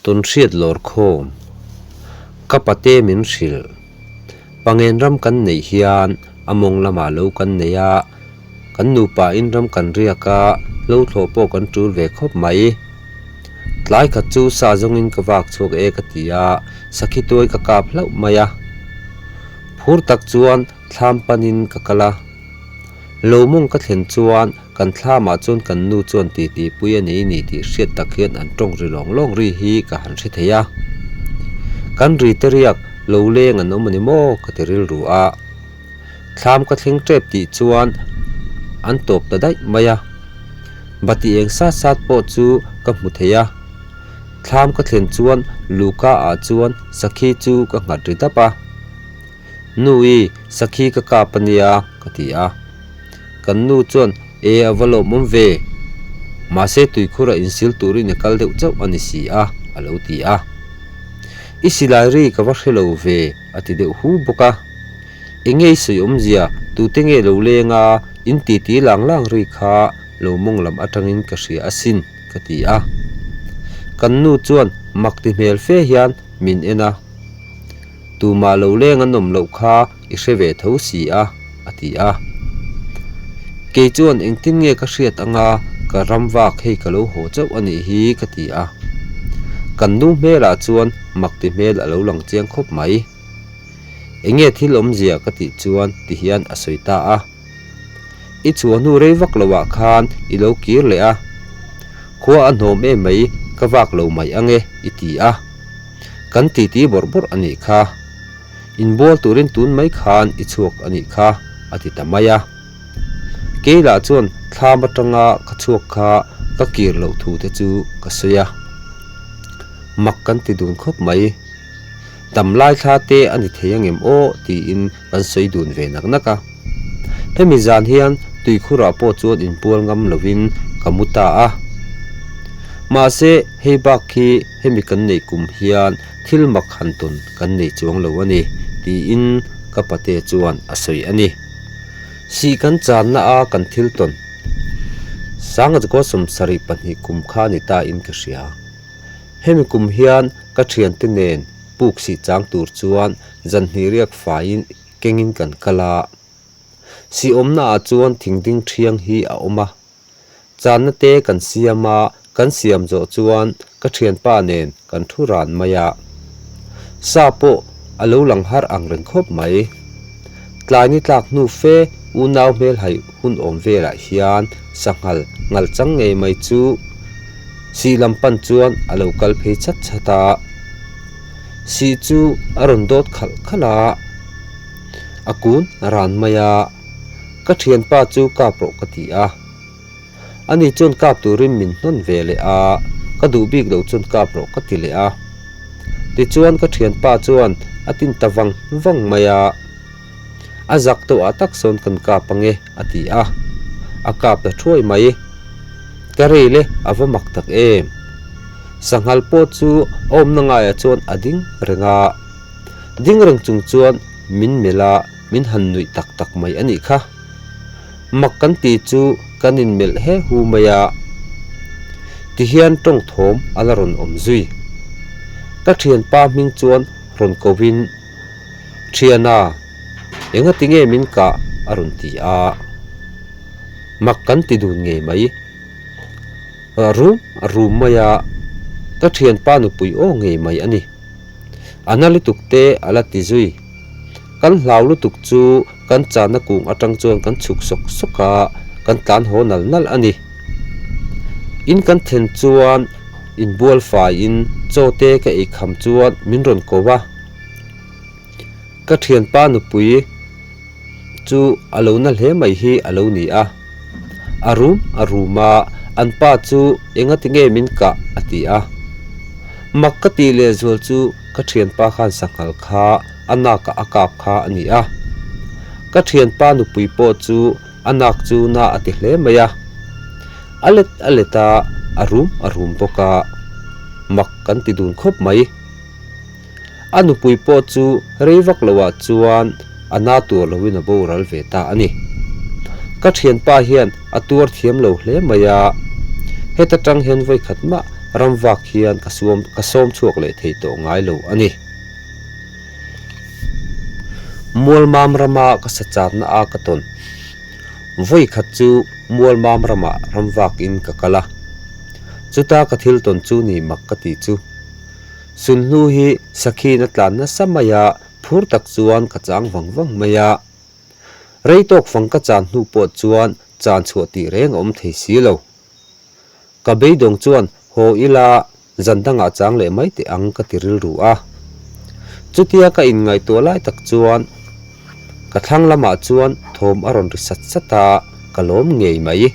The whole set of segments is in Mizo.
Tawnhriat lawr khawm ka pate min hrilh. Pangen ram kan neih hian a mawng lamah lo kan nei a, kan nupa in ram kan riak a, hlo thlawh pawh kan tul ve khawp mai. Tlai khat chu sa zawngin ka vak chhuak e ka ti a, sakhi tuai ka kap hlauh mai a. Phur tak chuan thlam panin ka kal a. Lo mawng ka thlen chuan Kan thlamah chuan kan nu chuan titi pui a nei ni tih hriat tak hian an tawng ri lawng lawng ri hi ka han hre thei a. Kan ri te riak lo leng an awm a ni maw ka ti rilru a. Thlam ka thleng tep tih chuan an tawp ta daih mai a. Bati eng sat sat pawh chu ka hmu thei a. Thlam ka thlen chuan Luka ah chuan sakhi chu ka nghat ri dap a. Nui, sakhi ka kap a nia, ka ti a. Kan nu chuan, E, a va lawmawm ve. Mahse tuikhur a insil turin i kal deuh chauh a ni si a, a lo ti a. I silai ri ka va hre lo ve, a ti deuh hu bawk a. Enge i sawi awmzia, tute nge lo leng a, in titi lang lang ri kha lo mawng lam atangin ka hria asin, ka ti a. Kan nu chuan mak ti hmel fe hian min en a. Tumah lo leng an awm loh kha i hre ve tho si a, a ti a. Kei chuan engtin nge ka hriat anga ka ram vak hei ka lo haw chauh a nih hi ka ti a. Kan nu hmelah chuan mak ti hmel a lo lang chiang khawp mai. Enge thil awmzia ka tih chuan ti hian a sawi ta a. I chhuah hnu rei vak lo ah khan i lo kir leh a. Khua a hnawm em mai ka vak lo mai ange i ti a. Kan titi bawrh bawrh a nih kha. Inbual turin tun mai khan i chhuak a nih kha a ti ta mai a. Keilah chuan thlam atanga ka chhuak kha ka kir loh thu te chu ka sawi a. Mak kan ti dun khawp mai. Dam lai thla te a ni thei angem aw tiin kan sawi dun ve nak nak a. Hemi zan hian tuikhurah pawh chuan inpual ngam lovin ka mu ta a. Mahse, hei bak khi hemi kan neih kum hian thil mak han tawn kan nei chuang lo a ni, tiin ka pate chuan a sawi a ni. Sih kan channa a kan thil tawn Sanga Jago 72 kum kha ni ta in ka hria. Hemi kum hian ka thiante nen puk sih chang tur chuan zanhnih riak faiin kengin kan kal a. Sihawmna ah chuan thingding thiang hi a awm a. Channa te kan siam a, kan siam zawh chuan ka thianpa nen kan thu ran mai a. Sa pawh a lo lang har ang reng khawp mai. Tlai ni tlak hnu fe unau hmelhaih hun awm velah hian sanghal ngal chang ngei mai chu sih lam pan chuan a lo kal phei chat chat a. Sih chu a rawn dawt khalh khalh a, a kun ran mai a, ka thianpa chu kap rawh ka ti a. Ani chuan kap turin min hnawn ve leh a, ka duh bik loh chuan kap rawh ka ti leh a. Tichuan ka thianpa chuan a tin ta vang vang mai a, A zak tawh ah tak sawn kan kap ange a ti a, a kap ta thuai mai. Ka rei le a va mak tak em. Sanghal pawh chu a awmna ngaiah chuan a ding reng a, ding reng chung chuan min melh a, min han nuih tak tak mai a nih kha. Mak kan tih chu kan inmelh he hu mai a, tihian tawng thawm a la rawn awm zui. Ka thianpa hming chuan rawn kovin, Thiana, engati nge min kah? a rawn ti a. Mak kan ti dun ngei mai. Rum a rum mai a, ka thianpa nupui aw ngei mai a ni. A na lutuk te a la ti zui. Kan hlau lutuk chu kan chahna kung atang chuan kan chhuk sawk sawk a, kan tlan haw nal nal a ni. In kan thlen chuan inbual faiin chaw te ka ei kham chuan min rawn ko a. Ka thianpa nupui chu a lo na hle mai hi a lo ni a. A rum a rum a, an pa chu engati nge min kah a ti a. Mak ka tih lehzual chu ka thianpa khan sanghal kha a nak ah a kap kha a ni a. Ka thianpa nupui pawh chu a nak chu na a ti hle mai a. A let a let a, a rum a rum bawk a. Mak kan ti dun khawp mai. A nupui pawh chu rei vak loah chuan a na tur loin a boral ve ta a ni. Ka thianpa hian a tuar thiam lo hle mai a, heta tang hian vawikhat mah ramvak hian ka suam ka sawm chhuak leh thei tawh ngai lo a ni. Mualmam rama ka sa channa a ka tawn. Vawi khat chu Mualmam ramah ramvakin ka kal a. Chuta ka thil tawn chu ni mak ka tih chu. Sunhlu hi sakhin a tlan nasa mai a, phur tak chuan ka chang vang vang mai a. Rei tawk fang ka chan hnu pawh chuan chan chhuah tih reng a awm thei si lo. Ka beidawng chuan haw ila zan dangah chang leh mai teh ang ka ti rilru a. Chutia ka inngaihtuah lai tak chuan ka thlang lamah chuan thawm a rawn ri sat sat a, ka lawm ngei mai.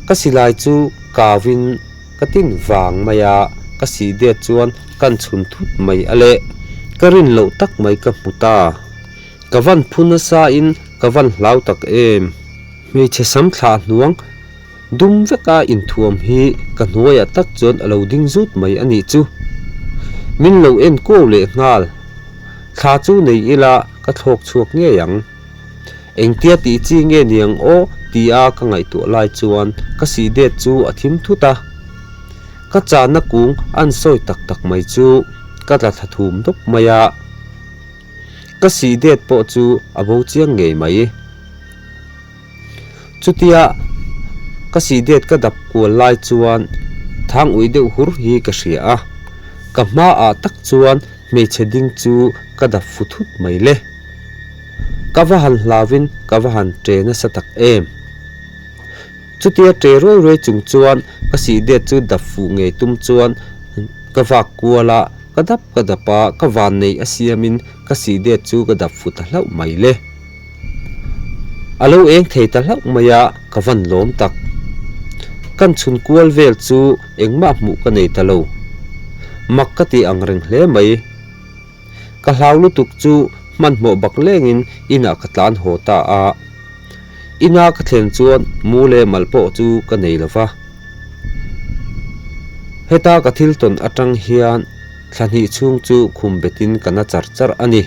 Ka silai chu kau in ka tin vang mai a, ka sih det chuan kan chhun thut mai a leh ka rin loh tak mai ka hmu ta. Ka van phu nasa in ka van hlau tak em. Hmeichhe sam thlah hnuang dum veka inthuam hi ka hnuaiah tak chuan a lo ding zut mai a nih chu. Min lo en kuau leh nghal. Thla chu nei ila ka thlawk chhuak ngei ang. Engtia tih chi nge niang aw tia ka ngaihtuah lai chuan ka sih det chu a thim thut a. Ka chahna kung an sawi tak tak mai chu ka tla thla thum dawp mai a. Ka sih det pawh chu a bo chiang ngei mai. Chutia ka sih det ka dap kual lai chuan thang ui deuh hur hi ka hria a. Ka hmaah tak chuan hmeichhe ding chu ka dap fu thut mai le. Ka va han hlauvin ka va han ṭe nasa tak em. Chutia ṭe ruai ruai chung chuan ka sih det chu dap fuh ngei tum chuan ka vak kual a, ka dap ka dap a, ka van nei a siamin ka sih det chu ka dap fu ta hlauh mai le. A lo eng thei ta hlauh mai a, ka van lawm tak. Kan chhun kual vel chu engmah hmuh ka nei ta lo. Mak ka ti ang reng hle mai. Ka hlau lutuk chu hmanhmawh bak lengin inah ka tlan haw ta a. Ina ka thlen chuan mu leh mal pawh chu ka nei lo va. Heta ka thil tawn atang hian thla hnih chhung chu khum betin ka na char char a ni.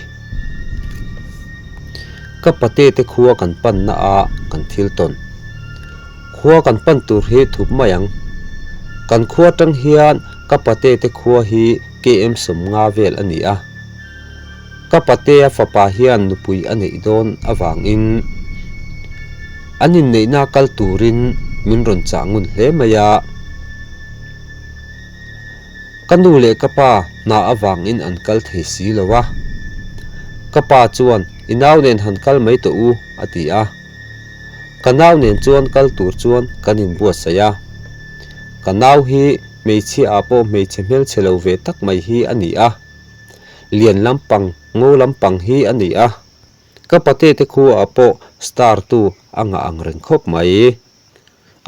Ka pate te khua kan panna a kan thil tawn. Khua kan pan tur hi thup mai ang. Kan khua atang hian ka pate te khua hi KM 50 vel a ni a. Ka patea fapa hian nupui a neih dawn avangin an inneihna kal turin min rawn chah ngun hle mai a. Ka nu leh ka pa hna avangin an kal thei si lo a. Ka pa chuan i nau nen han kal mai tawh u a ti a. Ka nau nen chuan kal tur chuan kan inbuatsaih a. Ka nau hi hmeichhia ah pawh hmeichhe hmelchhe lo ve tak mai hi a ni a. Lian lampang, ngo lampang hi a ni a. Ka pate te khuaah pawh star tu a ngah ang reng khawp mai.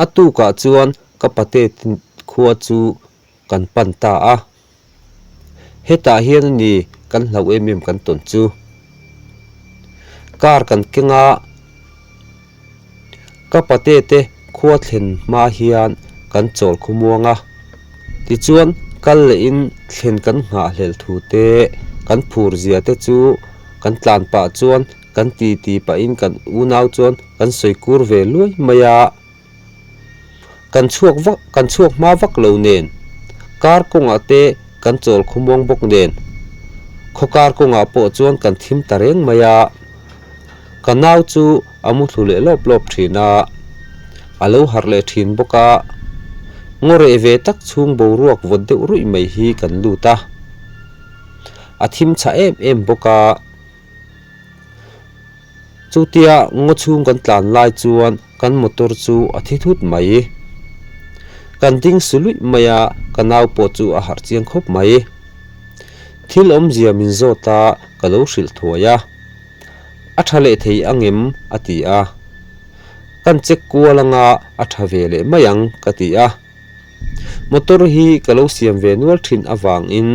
A tukah chuan ka pate khua chu kan pan ta a. Hetah hian a ni kan hlauh em em kan tawn chu. Car kan keng a. Ka pate te khua thlen hma hian kan chawl khawmuang a, tichuan kal lehin thlen kan nghahhlelh thu te, kan phur zia te chu kan tlan pah chuan kan ti ti pahin kan unau chuan kan sawi kur ve luai mai a. Kan chhuak vak kan chhuak hma vak lo nen kar kawngah te kan chawl khawmuang bawk nen khaw kar kawngah pawh chuan kan thim ta reng mai a. Ka nau chu a mu thlu leh lawp lawp thin a, a lo harh leh thin bawk a. Ngaw reh ve tak chhung boruak vawt deuh ruih mai hi kan lut a, a thim chhah em em bawk a. Chutia ngaw chhung kan tlan lai chuan kan motor chu a thi thut mai. Kan ding su luih mai a, ka nau pawh chu a harh chiang khawp mai. Thil awmzia min zawt a, ka lo hrilh thuai a. A tha leh thei angem? a ti a. Kan check kual anga a tha ve leh mai ang ka ti a. Motor hi ka lo siam ve nual thin avangin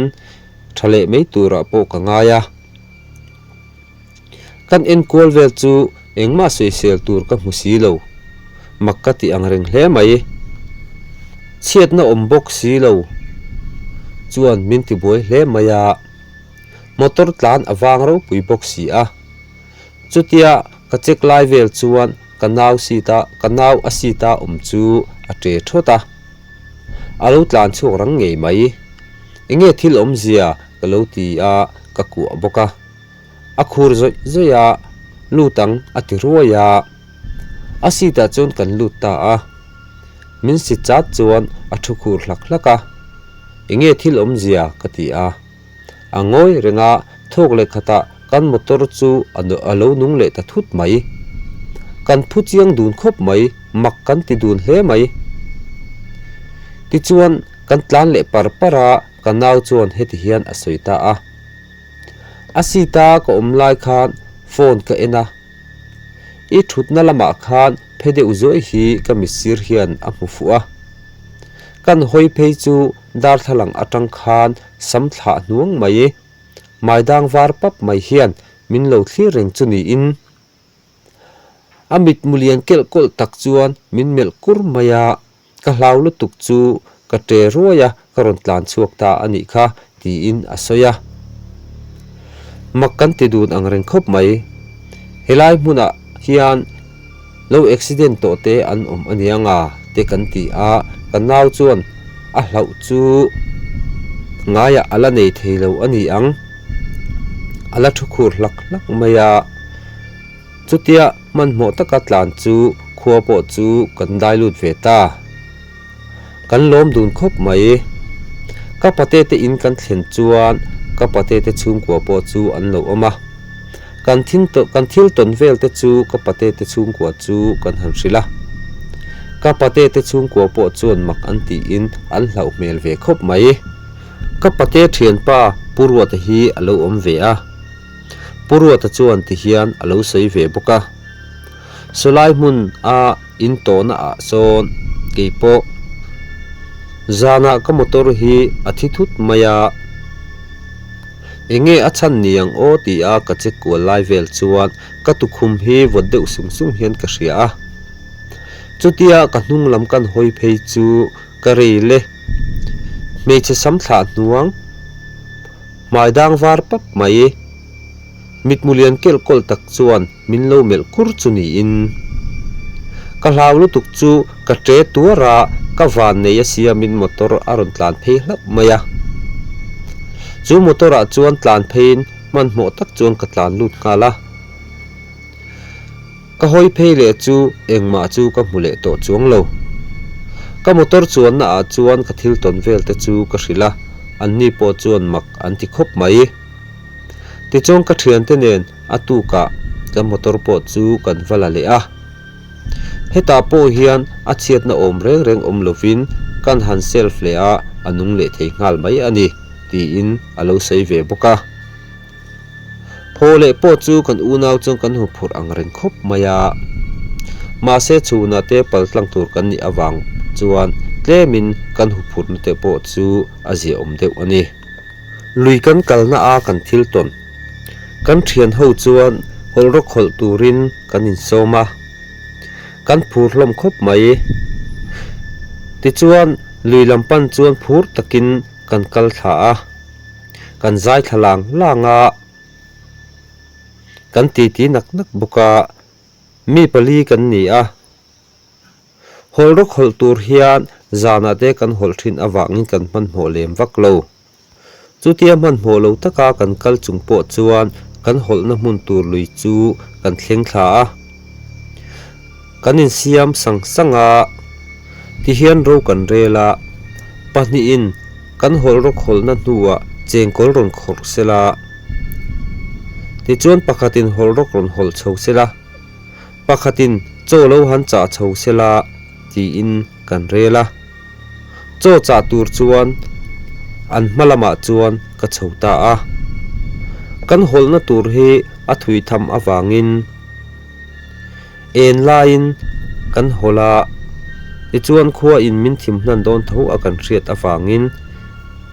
tha leh mai turah pawh ka ngai a. Kan enkual vel chu engmah sawisel tur ka hmu si lo. Mak ka ti ang reng hle mai. Chhiatna awm bawk si lo chuan min tibuai hle mai a. Motor tlan a vang ropui bawk si a. Chutia ka check lai vel chuan ka nau seat a ka nau a seat a awm chu a ṭe ṭhawt a. A lo tlan chhuak rang ngei mai. Enge thil awmzia ka lo ti a, ka kuah bawk a. A khur zawih zawih a, lut ang a ti ruai a. A seat ah chuan kan lut ta a. Min si chat chuan a thu khur hlak hlak a. Enge thil awmzia ka ti a. A ngawi reng a, thawk leh khatah kan motor chu a lo nung leh ta thut mai. Kan phu chiang dun khawp mai, mak kan ti dun hle mai. Tichuan kan tlan leh par par a, ka nau chuan heti hian a sawi ta a. A seat a ka awm lai khan phone ka en a, i thutna lamah khan phe deuh zuai hi ka mitsir hian a hmu fuh a. Kan hawi phei chu darthlalang atang khan sam thlah hnuang mai, maidang var pap mai hian min lo thlir reng chu niin. A mitmu lian kelh kawlh tak chuan min melh kur mai a, ka hlau lutuk chu ka ṭe ruai a, ka rawn tlan chhuak ta a nih kha tiin a sawi a. Mak kan ti dun ang reng khawp mai. Helai hmunah hian lo accident tawh te an awm a nia nga te kan ti a, ka nau chuan a hlauh chu ngaiah a la nei thei lo a ni ang. A la thu khur hlak hlak mai a. Chutia hmanhmawh taka tlan chu khua pawh chu kan dai lut ve ta. Kan lawm dun khawp mai. Ka pate te in kan thlen chuan ka pate te chhungkua pawh chu an lo awm a. Kan thin kan thil tawn vel te chu ka pate te chhungkua chu kan han hrilh a. Ka pate te chhungkua pawh chuan mak an tiin an hlauh hmel ve khawp mai. Ka pate thianpa Pu Ruata hi a lo awm ve a. Pu Ruata chuan tihian a lo sawi ve bawk a. Sawlai hmun a in tawhna ah sawn keipawh zanah ka motor hi a thi thut mai a, enge a chhan ni ang aw ti a ka check kual lai vel chuan ka tukhum hi vawt deuh sung sung hian ka hria a. Chutia ka hnung lam kan hawi phei chu ka rei le. Hmeichhe sam thlah hnuang hmai dang var pap mai. Mitmu lian kelh kawlh tak chuan min lo melh kur chu niin. Ka hlau lutuk chu ka ṭe tuar a, ka van nei a siamin motor a rawn tlan phei hlauh mai a. Chu motor ah chuan tlan pheiin hmanhmawh tak chuan ka tlan lut nghal a. Ka hawi phei leh chu engmah chu ka hmu leh tawh chuang lo. Ka motor chuanna ah chuan ka thil tawn vel te chu ka hrilh a, anni pawh chuan mak an ti khawp mai. Tichuan ka thiante nen a tukah kan motor pawh chu kan va la leh a. Hetah pawh hian a chhiatna awm reng reng awm lovin kan han self leh a, a nung leh thei nghal mai a ni, tiin a lo sawi ve bawk a. Haw leh pawh chu kan unau chuan kan hmu phurh ang reng khawp mai a. Mahse chhunah te paltlang tur kan nih avang chuan tlemin kan huphurhna te pawh chu a ziaawm deuh a ni. Lui kan kalna a kan thil tawn. Kan thian ho chuan hawlh rawk hawlh turin kan insawm a. Kan phur hlawm khawp mai. Tichuan lui lam pan chuan phur takin kan kal thla a. Kan zai thla lang lang a. Kan titi nak nak bawk a. Mi pali kan ni a. Hawlh rawk hawlh tur hian zanah te kan hawlh thin avangin kan hmanhmawh lem vak lo. Chutia hmanhmawh lo taka kan kal chung pawh chuan kan hawlhna hmun tur lui chu kan thleng thla a. Kan insiam sang sang a, tihian ro kan rel a, pahnihin kan hawlh rawk hawlhna hnuah chengkawl rawn khawrh sela, tichuan pakhatin hawlh rawk rawn hawlh chho sela. Pakhatin chaw lo han chah chho sela tiin kan rel a. Chaw chah tur chuan an hma lamah chuan ka chho ta a. Kan hawlhna tur hi a thui tham avangin en laiin kan hawlh a, tichuan khua in min thim hnan dawn tho a kan hriat avangin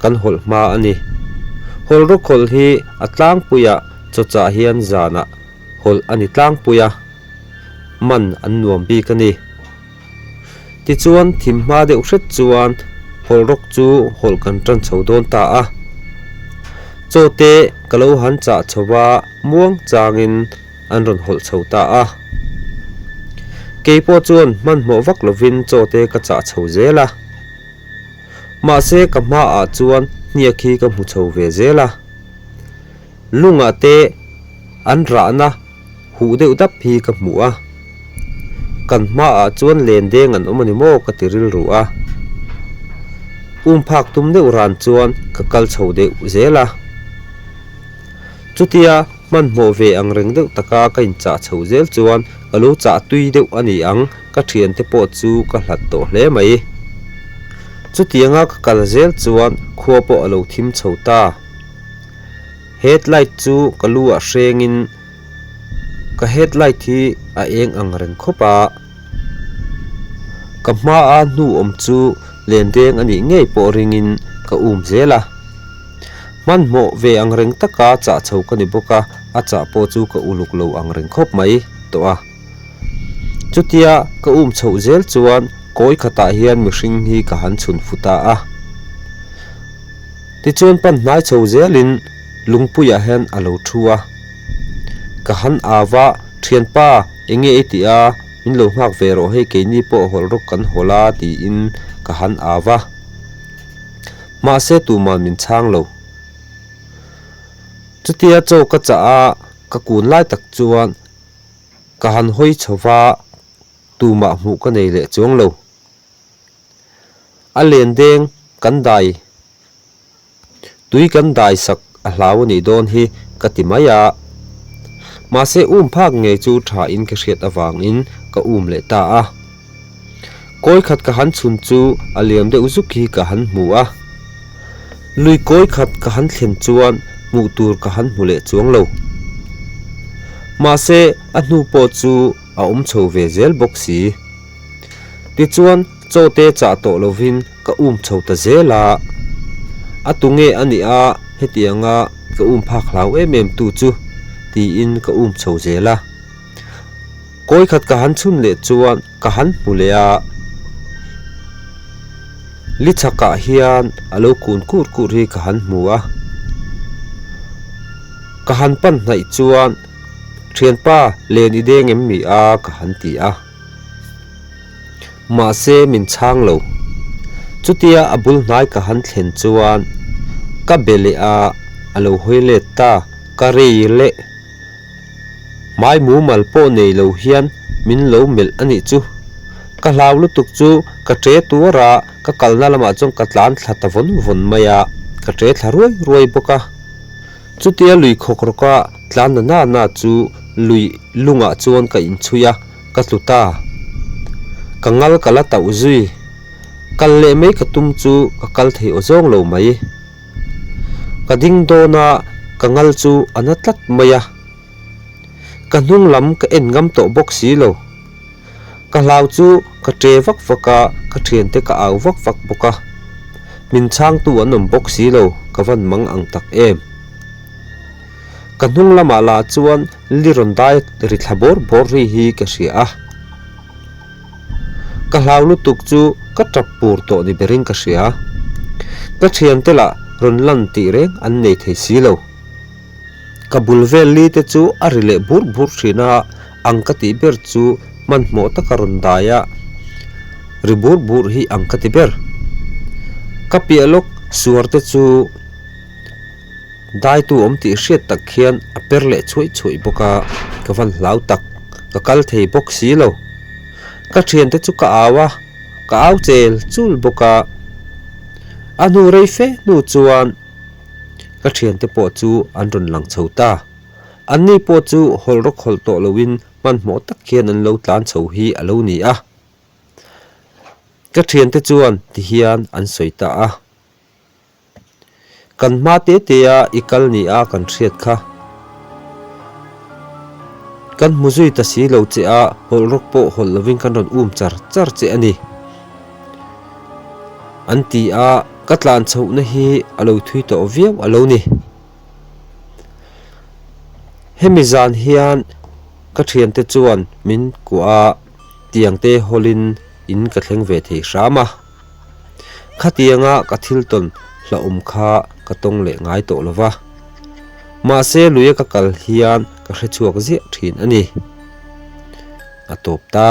kan hawlh hma a ni. Hawlh rawkhawlh hi a tlangpuiah chaw chah hian zanah hawlh a ni tlangpui a, man an nuam bik a ni. Tichuan thim hma deuh hret chuan hawlh rawk chu hawlh kan tan chho dawn ta a. Chaw te ka lo han chah chho va, muang changin an rawn hawlh chho ta a. Keipawh chuan hmanhmawh vak lovin chaw te ka chah chho zel a. Mahse ka hmaah chuan hniak hi ka hmu chho ve zel a. Lungah te an rahna huh deuh dap hi ka hmu a. Kan hmaah chuan len deng an awm a ni maw ka ti rilru a. Um phak tum deuh ran chuan ka kal chho deuh zel a. Chutia hmanhmawh ve ang reng deuh taka ka inchah chho zel chuan ka lo chah tui deuh a ni ang, ka thiante pawh chu ka hlat tawh hle mai. Chutianga ka kal zel chuan khua pawh a lo thim chho ta. Headlight chu ka lu ah hrengin ka headlight hi a eng ang reng khawp a. Ka hmaa hnu awm chu lendeng a nih ngei pawh ringin ka um zel a. Hmanhmawh ve ang reng taka chah chho ka ni bawk a, a chah pawh chu ka uluk lo ang reng khawp mai tawh a. Chutia ka um chhoh zel chuan kawi khatah hian mihring hi ka han chhun fu ta a. Tichuan pan hnai chho zelin lungpuiah hian a lo thu a. Ka han au a, Thianpa, eng nge i tih a? Min lo nghak ve rawh hei keini pawh hawlh rawk kan hawl a tiin ka han au a. Mahse tuman min chhang lo. Chutia chaw ka chah a, ka kun lai tak chuan ka han hawi chho va, tumah hmuh ka nei leh chuang lo. A len deng kan dai, tui kan dai sak a hlau a nih dawn hi ka ti mai a. Mahse um phak ngei chu tha in ka hriat avangin ka um leh ta a. Kawi khat ka han chhun chu a liam deuh zuk hi ka han hmu a. Lui kawi khat ka han thlen chuan hmuh tur ka han hmu leh chuang lo. Mahse a hnu pawh chu a awm chho ve zel bawk si. Tichuan chaw te chah tawh lovin ka um chho ta zel a. A tu nge a nih a hetianga ka um phak hlau em em tu chu tiin ka um chho zel a. Kawi khat ka han chhun leh chuan ka han hmu leh a, li chhakah hian a lo kun kur kur hi ka han hmu a. Ka han pan hnaih chuan thianpa len i deng em mi a ka han ti a. Mahse min chhang lo. Chutia a bul hnai ka han thlen chuan ka be leh a, a lo hawi let ta, ka rei leh. Hmai mumal pawh nei lo hian min lo melh a nih chu. Ka hlau lutuk chu ka ṭe tuar a, ka kalna lamah chuan ka tlan thla ta vawn vawn mai a, ka ṭe thla ruai ruai bawk a. Chutia lui khawk rawka tlan na na na chu lui lungah chuan ka inchhui a, ka tlu ta. Ka ngal ka la tauh zui. Kal leh mai ka tum chu ka kal thei aw zawng lo mai. Ka ding dawn a, ka ngal chu a na tlat mai a. Ka hnung lam ka en ngam tawh bawk si lo. Ka hlau chu ka ṭe vak vak a, ka ṭhiante ka au vak vak bawk a. Min chhangtu an awm bawk si lo, ka van mang ang tak em. Ka hnung lamah lah chuan li rawn dai ri thla bawr bawr ri hi ka hria a. Ka hlau lutuk chu ka tap pur tawh ni berin ka hria. Ka thiante lah rawn lan tih reng an nei thei si lo. Ka bul vel li te chu a ri leh bur bur thin a, ang ka tih ber chu hmanhmawh taka rawn dai a, ri bur bur hi ang ka ti ber. Ka piah lawk suar te chu. Daitu awm tih hriat tak khian a per leh chhuaih chhuaih bawk a, ka van hlau tak, ka kal thei bawk si lo. Ka thiante chu ka au a, ka au chel chul bawk a. A hnu rei fe hnu chuan ka thiante pawh chu an rawn lang chho ta. Anni pawh chu hawlh rawk hawlh tawh loin hmanhmawh tak hian an lo tlan chho hi a lo ni a. Ka thiante chuan tihian an sawi ta a. Kan hma te te a i kal ni a kan hriat kha. Kan hmu zui ta si lo che a, hawlh rawk pawh hawlh lovin kan rawn um char char che a ni. An ti a, ka tlan chhohna hi a lo thui tawh viau a lo ni. Hemi zan hian ka thiante chuan min kuah a, tiangte hawlin in ka thleng ve thei hram a. Khatianga ka thil tawn hlauhawm kha ka tawng leh ngai tawh lo va. Mahse luia ka kal hian ka hre chhuak ziah thin a ni. A tawp ta.